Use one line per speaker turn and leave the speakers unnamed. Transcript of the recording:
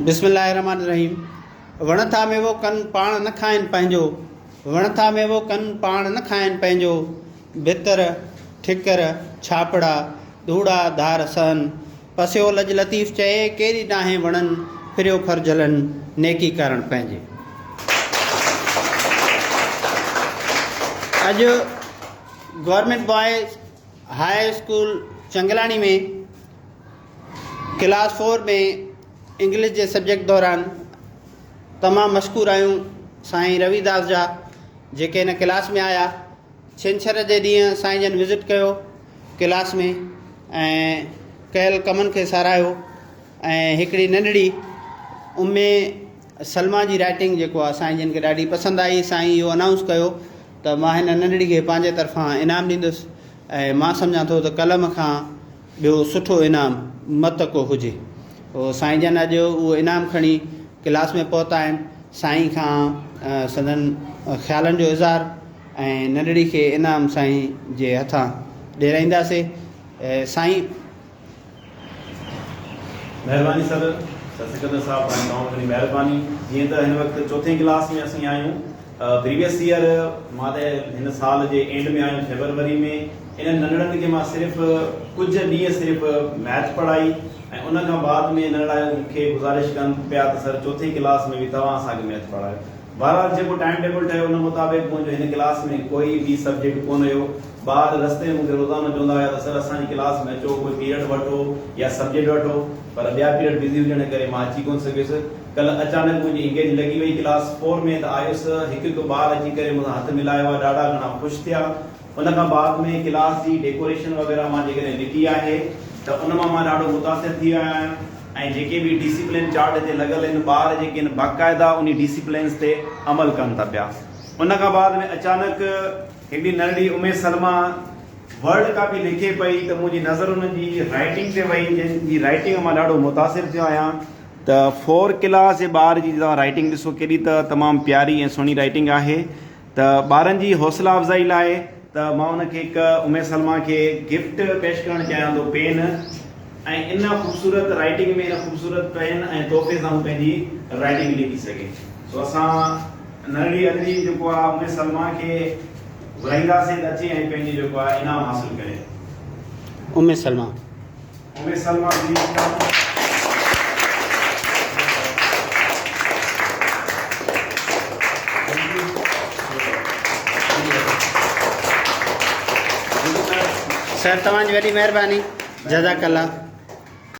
بسم الله الرحمٰن الرحيم وڻ ٿا ميوو ڪن پاڻ نه کائن پنهنجو وڻ ٿا ميوو ڪن پاڻ نه کائن پنهنجو ڀتر ٺڪر ڇاپڙا ڌوڙا ڌار سهن پسيو لڄ لطيف چئي ڪيري ناهي وڻن ڦريو ڦر جهلن نيڪي ڪارڻ پنهنجي. اڄ government boys high school Changlani ۾ class four ۾ English جي سبجيڪٽ دوران تمام مشڪور آهيون سائين روي داس جا جيڪي هن ڪلاس ۾ آيا ڇنڇر جي ڏينهن سائين جن وزٽ ڪيو ڪلاس ۾ ۽ ڪيل ڪمن کي ساراهيو ۽ هڪڙي ننڍڙي ام سلميٰ جي رائٽنگ جيڪو آهي سائين جن کي ڏاڍي پسند آئي سائين اهو انائونس ڪيو ته مان هن ننڍڙي کي پنهنجي طرفان انعام ڏيندس ۽ مان سمجهان ٿو ته قلم کان ٻيو سٺو انعام مت ڪو هجي. پوء سائين جن اڄ اهو انعام کڻي ڪلاس ۾ پهتا آهن. سائين کان سندن خيالن جو اظهار ۽ ننڍڙي کي انعام سائين جي هٿان ڏيرائينداسي. سائين.
مهرباني سر، سر سڪندر صاحب توهان جي تمام گهڻي مهرباني. جيئن ته هن وقت چوٿين ڪلاس ۾ اسين آهيون. پريويس ايئر مان ته هن سال جي اينڊ ۾ آيم فيبروري ۾ انهن ننڍڙن کي مان صرف ڪجهه ڏينهن صرف ميٿ پڙهائي ۽ ان کان بعد ۾ ننڍڙا مون کي گذارش ڪن پيا ته سر چوٿين ڪلاس ۾ به توهان اسان کي ميٿ پڙهايو بهرحال جيڪو ٽائيم ٽيبل ٺهيو ان مطابق منهنجو هن ڪلاس ۾ ڪوئي به سبجيڪٽ ڪونه هيو ٻار رستي ۾ مون کي روزانو چوندا هيا ته سر اسان جي ڪلاس ۾ اچو ڪوئي پيريڊ وٺو يا سبجيڪٽ وٺو پر ٻيا پيريڊ بزي هجڻ جي ڪري مان اچي ڪونه سگهيس ڪلهه اچانڪ منهنجي انگيج لڳي وئي ڪلاس فور ۾ ته آيس هڪ هڪ ٻار اچي ڪري مون سان هٿ ملايو آهي ڏاڍا گهڻا خوش ٿيا ان کان بعد ۾ ڪلاس جي ڊيڪوريشن وغيره مان جيڪڏهن ڏٺي آهي ته ان مان مان ڏاڍو متاثر ٿي ويو آهيان ۽ جيڪي به ڊسيپلين چارٽ هتي لڳل آهن ٻار جيڪي آهن باقاعده انهي ڊسيپلينس تي عمل ڪن ٿا پيا ان کان بعد ۾ اچانڪ هڪڙي ننڍڙي ام سلميٰ ورڊ ڪاپي لکي پئي ته منهنجي نظر ان جي رائٽنگ تي وئي جنهن جي رائٽنگ مان ڏاڍو متاثر ٿيو آهيان ته فور ڪلاس جي ٻار جي توهان رائٽنگ ڏسو ڪيڏي ته تمام پياري ۽ سهڻي رائٽنگ آهي ته ٻارن جي حوصلا افزائي لاء ته مان ان کي هڪ ام سلميٰ کي گفٽ پيش ڪرڻ چاهيان ٿو پين ۽ ان خوبصورت رائٽنگ ۾ ان خوبصورت پين ۽ تحفي سان هو پنهنجي رائٽنگ لکي سگهي سو اسان ننڍڙي ادڙي جيڪو آهي ام سلميٰ کي گهرائينداسين ته اچي ۽ پنهنجي جيڪو آهي انعام حاصل ڪري.
ام سلميٰ.
ام سلميٰ پليز ڪم.
سر توهان جي وڏي مهرباني جزاڪ الله.